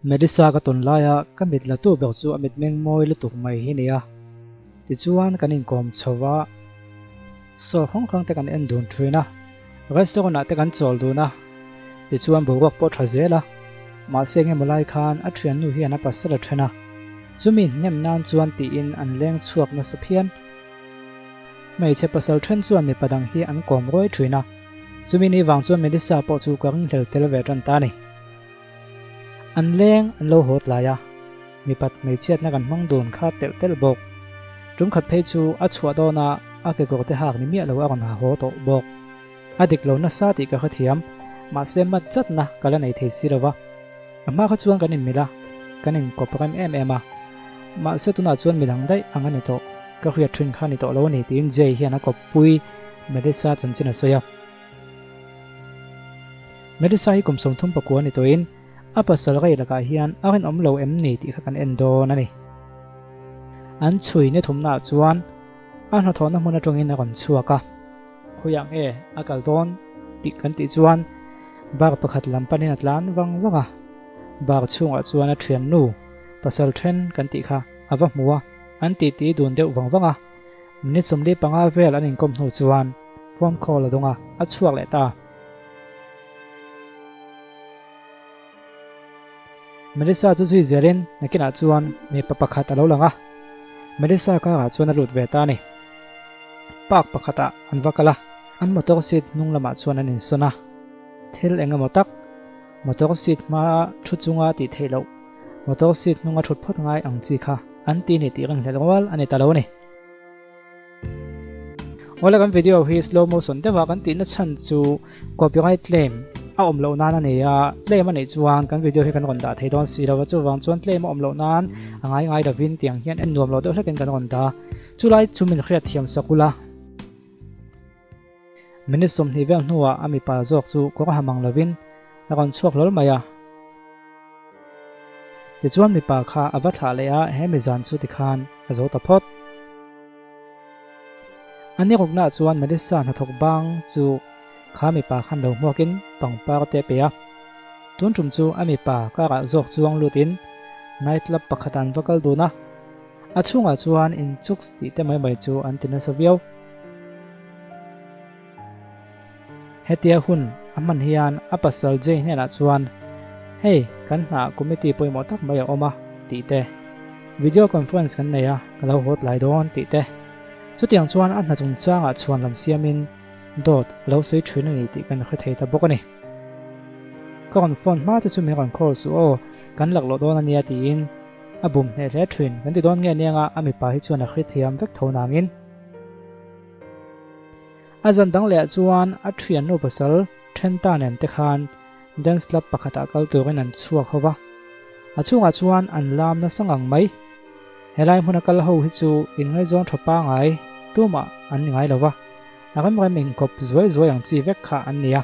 Melissa ka tawn laia ka mit la tu ber chu a mitmeng mawi lutuk mai hi nia. Tichuan kan inkawm chho va, saw hrang hrang te kan en dun thin a, restaurant ah te kan chawl dun a, tichuan boruak pawh tha zel a, mahse engemaw lai khan a thiannu hian a pasal a then a, chumi hnem nan chuan tiin an leng chhuak nasa phian. Hmeichhe pasal then chuan mipa dang hi an kawm ruai thin a, chumi ni vang chuan Melissa pawh chu ka ringhlel tel ve tan ta a ni. An leng an lo haw tlai a, mipat hmeichhiatna kan hmang dun kha telh telh bawk. Tum khat phei chu a chhuah dawn a, a kekawr te hak ni miah lo a rawn ha haw tawh bawk. A dik lo nasa tih ka hrethiam, mahse mat zatna ka la nei thei si lo va. A hma kha chuan kan inmilh a, kan inkawp rem em em a. Mahse tunah chuan midang daih ang a ni tawh, ka hriat thin kha a ni tawh lo a ni tiin Jay hian a kawppui Melissa chanchin a sawi a. Melissa hi kum 39 ni tawhin a pasal rei lakah hian a rinawm lo em ni tih kha kan en dawn a ni. An chhui ni thumnaah chuan a hnathawhna hmun atangin a rawn chhuak a, khawiah nge a kal dawn tih kan tih chuan bar pakhat lam panin a tlan vang vang a, bar chhungah chuan a thiannu pasal then kan tih kha a va hmu a, an titi dun deuh vang vang a, minute 45 vel an inkawm hnu chuan phone call a dawng a, a chhuak leh ta. Melissa chu zui zelin nakinah chuan mipa pakhat a lo lang a, Melissa karah chuan a lut ve ta a ni. Park pakhatah an va kal a, an motor seat hnung lamah chuan an insawn a. Thil eng emaw tak, motor seat hma thu chunga tih theih loh, motor seat hnunga thut phawt ngai ang chi kha an ti ni tih ringhlelh rual a ni ta lo a ni. Awle kan video hi slow motion deuha kan tihna chhan chu copyright claim a awm loh nan a ni a, claim a neih chuan kan video hi kan rawn dah thei dawn si lo a, chuvang chuan claim a awm loh nan a ngai ngai lovin tiang hian en nuam lo deuh hlekin kan rawn dah a, chulai chu min hriat thiam sak ula. Minute 20 vel hnuah a mipa zawk chu kawr ha mang lovin a rawn chhuak hlawl mai a. Tichuan mipa kha a va thlah leh a, he mizan chu tikhan a zo ta phawt. A ni ruknaah chuan Melissa hnathawk bang chu kha mipa khan lo hmuakin pangpar te a pe a. Tun tum chu a mipa karah zawk chuang lutin night club pakhat an va kal dun a. A chhungah chuan inchuks tih te mai mai chu an ti nasa viau. Hetia hun a hman hian a pasal Jay hnenah chuan, Hei, kan hnaah committee pawimawh tak mai a awm a, tih te. Video conference kan nei a, ka lo haw tlai dawn, tih te. Chutiang chuan a hna chungchangah chhuan lam siamin dawt a lo sawi thin a ni tih kan hre thei ta bawk a ni. Ka rawn phone hma che chu min rawn call suh aw, kan laklawh dawn a nia tiin a bum hneh hle thin. Kan ti dawn nge anianga a mipa hi chuan a hrethiam vek tho nangin. A zan dang leh ah chuan a thiannu pasal Thenta nen te khan dance club pakhatah kal turin an chhuak ho va, a chhungah chuan an lam nasa ngang mai. Helai hmuna kal ho hi chu inngaihzawn tha pangai tumah an ni ngai lo va, a rem rem inkawp zuai zuai ang chi vek kha an ni a,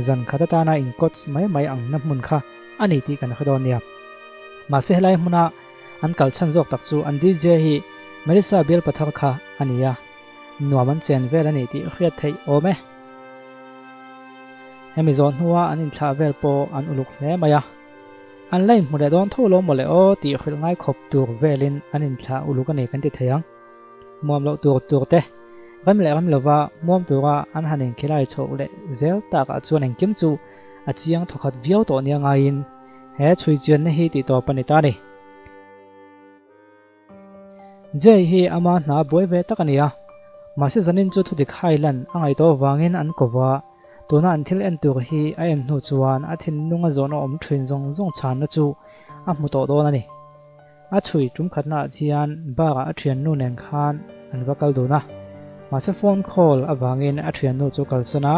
zan khat atana inkawts mai mai ang na hmun kha a ni tih kan hre dawn nia. Mahse helai hmuna an kal chhan zawk tak chu an DJ hi Melissa bial pathar kha a ni a. Nuam an chen vel a ni tih hriat theih awm e. Hemi zawh hnua an inthlah vel pawh an uluk hle mai a. An la inhmu leh dawn tho lo maw le aw tih hrilh ngai khawp tur velin an inthlah uluk a ni kan ti thei ang. Muam loh tur tur te, rem leh rem lova muam tura an han inkhilai chhoh leh zel takah chuan engkim chu a chiang thawkhat viau tawh nia ngaiin he chhuichianna hi tihtawp a ni ta a ni. Jay hi ama hna buai ve tak a ni a, mahse zanin chu thudik Highland a ngaihtuah avangin an ko va, tuna an thil en tur hi a en hnu chuan a thinlung a zawn a awm thin zawng zawng chhanna chu a hmu tawh dawn a ni. A chhui tum khatnaah hian bar ah a thiannu nen khan an va kal dun a, mahse phone call avangin a thiannu chu kalsan a,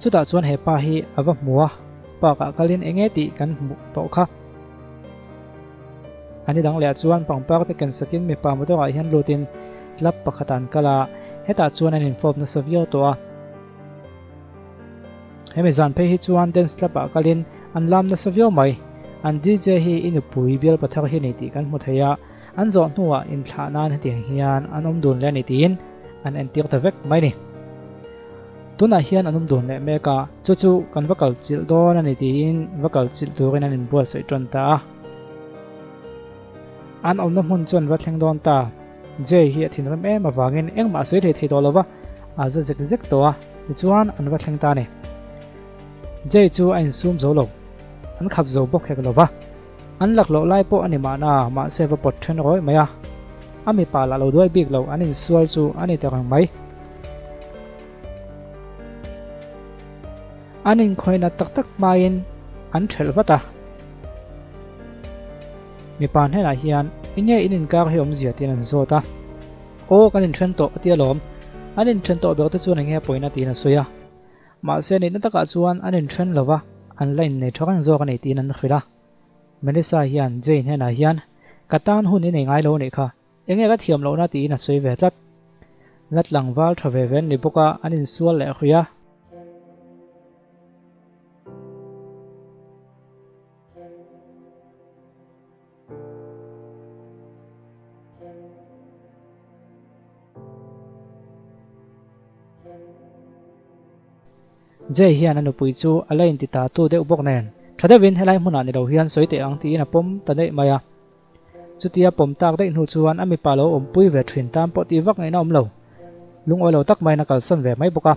chutah chuan he pa hi a va hmu a, park ah kalin enge tih kan hmuh tawh kha. A ni dang leh ah chuan pangpar te ken sakin mipa motor ah hian lutin club pakhat ah an kal a, hetah chuan an infawp nasa viau tawh a. Hemi zan phei hi chuan dance club ah kalin an lam nasa viau mai. An DJ hi i nupui bial pathar hi a ni tih kan hmu thei a, an zawh hnuah inthlah nan hetiang hian an awm dun leh a ni tiin an entir ta vek mai a ni. Tunah hian an awm dun leh mek a, chu chu kan va kal chilh dawn a ni tiin va kal chilh turin an inbuatsaih tan ta a. An awmna hmun chu an va thleng dawn ta. Jay hi a thinrim em avangin engmah a sawi hlei thei tawh lo va, a za zek zek tawh a, tichuan an va thleng ta a ni. Jay chu a insum zo lo, an khap zo bawk hek lo va. An laklawh lai pawh a ni mahna, mahse va pawt then rawih mai a. A mipa lah lo duai bik lo, an insual chu a ni ta reng mai. An inkhawihna tak tak hmain an thelh vat a. Mipa hnenah hian enge in inkar hi awmzia tiin an zawt a. Aw kan inthen tawh a ti alawm. An inthen tawh ber te chuan enge pawina tiin a sawi a. Mahse nihna takah chuan an inthen lo va, an la innei tha reng zawk a ni tiin an hrilh a. Melissa hian Jane hnenah hian ka tan hun i nei ngai lo anih kha, enge ka thiam lohna tiin a sawi ve tlat. La tlangval tha ve ve an ni bawk a, an insual leh hrui a. Jay hian a nupui chu a la inti ta tu deuh bawk nen, tha deuhin helai hmunah ni lo hian sawi teh ang tiin a pawm ta daih mai a. Chutia pawm tak daih hnu chuan a mipa lo awmpui ve thin tan pawh tih vak ngaihna awm lo, lungawi lo tak maiin a kalsan ve mai bawk a.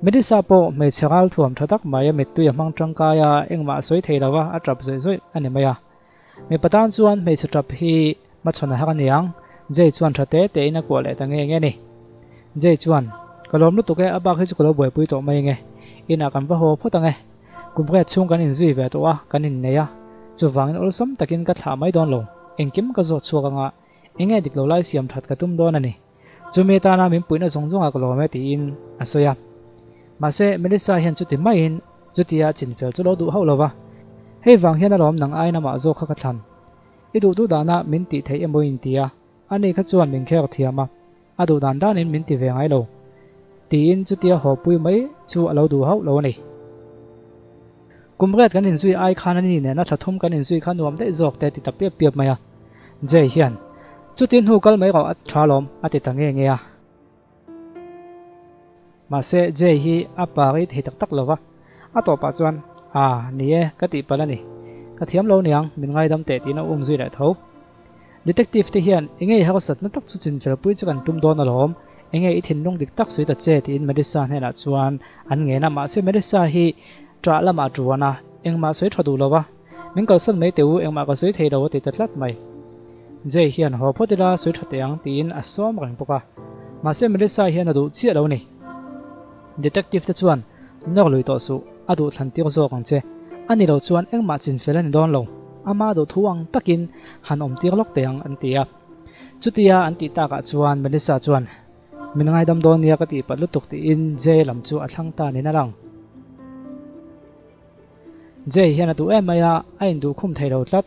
Melissa pawh hmeichhe ral thuam tha tak mai a mittui a hmang tangkai a, engmah a sawi thei lo va, a tap zawih zawih a ni mai a. Mipa tan chuan hmeichhe tap hi hmachhawn a har aniang, Jay chuan tha te tein a kuah leh ta nge nge a ni. Jay chuan, Ka lawm lutuk e, a bak hi chu ka lo buaipui tawh mai nge. Inah kan va haw phawt ang e. Kum riat chhung kan inzui ve tawh a, kan innei a. Chuvangin awlsam takin ka thlah mai dawn lo. Engkim ka zawt chhuak anga, enge dik lo lai siam that ka tum dawn a ni. Chumi atana min puihna zawng zawngah ka lawm e tiin a sawi a. Mahse, Melissa hian chuti maiin chutia chinfel chu lo duh hauh lo va. Hei vang hian alawm nang aiin amah zawk kha ka thlan. I duh duh dana min tih theih emaw in ti a, ani kha chuan min kher thiam a, a duh dan danin min ti ve ngai lo. Tiin chutia haw pui mai chu a lo duh hauh lo a ni. Kum riat kan inzui ai khan a ni nena thla thum kan inzui kha nuam daih zawk te ti ta piap piap mai a. Jay hian, Chuti hnu kal mai rawh a tha lawm a ti ta nge nge a. Mahse Jay hi a pa rei thei tak tak lo va, a tawpah chuan, Aa, ni e, ka tih palh a ni. Ka thiam lo niang, min ngaidam teh tiin a um zui leh tho. Detective te hian enge i harsatna tak chu chinfelpui chu kan tum dawn alawm, enge i thinlung dik tak sawi ta che tiin Melissa hnenah chuan an ngen a, mahse Melissa hi ṭah lamah a ṭuan a, engmah sawi ṭha duh lo va, min kalsan mai teh u, engmah ka sawi thei lo a ti ta tlat mai. Jay hian haw phawt ila sawi ṭha teh ang tiin a sawm reng bawk a, mahse Melissa hian a duh chiah lo a ni. Detective te chuan nawr lui tawh suh, a duh thlan tir zawk ang che. A ni lo chuan engmah chinfel a ni dawn lo, ama duh thu ang takin han awm tir lawk teh ang an ti a. Chutia an tih takah chuan Melissa chuan, Min ngaidam dawn nia ka tih pat lutuk tiin Jay lam chu a thlang ta niin a lang. Jay hian a duh em mai a, a induh khum thei lo tlat.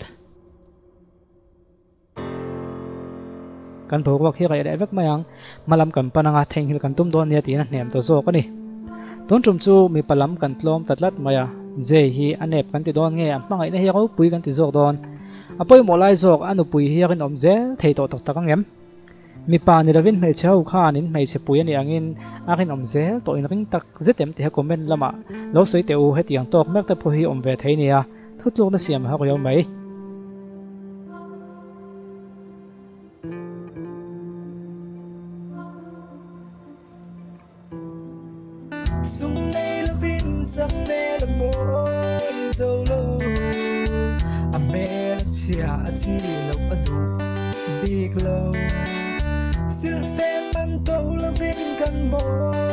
Kan boruak hi reh leh vek mai ang, hma lam kan pan anga theihnghilh kan tum dawn nia tiin a hnem ta zawk a ni. Tun tum chu mipa lam kan tlawm ta tlat mai a, Jay hi a nep kan ti dawn nge a hmangaihna hi ropui kan ti zawk dawn. A pawimawh lai zawk a nupui hi a rinawm zel thei tawh tak tak ang em? Mipa ni lovin hmeichhe ho khan in hmeichhe pui a nih angin a rinawm zel tawh in ring tak zet em tiha comment lamah lo sawi teh u hetiang tawk mek te pawh hi awm ve thei nia thutlukna siam a hawk riau mai. Sum nei lovin sak hmel a mawi zo lo, a hmel a chhia a chi loh a duh bik lo. Silhfen man to lovin kan mawi.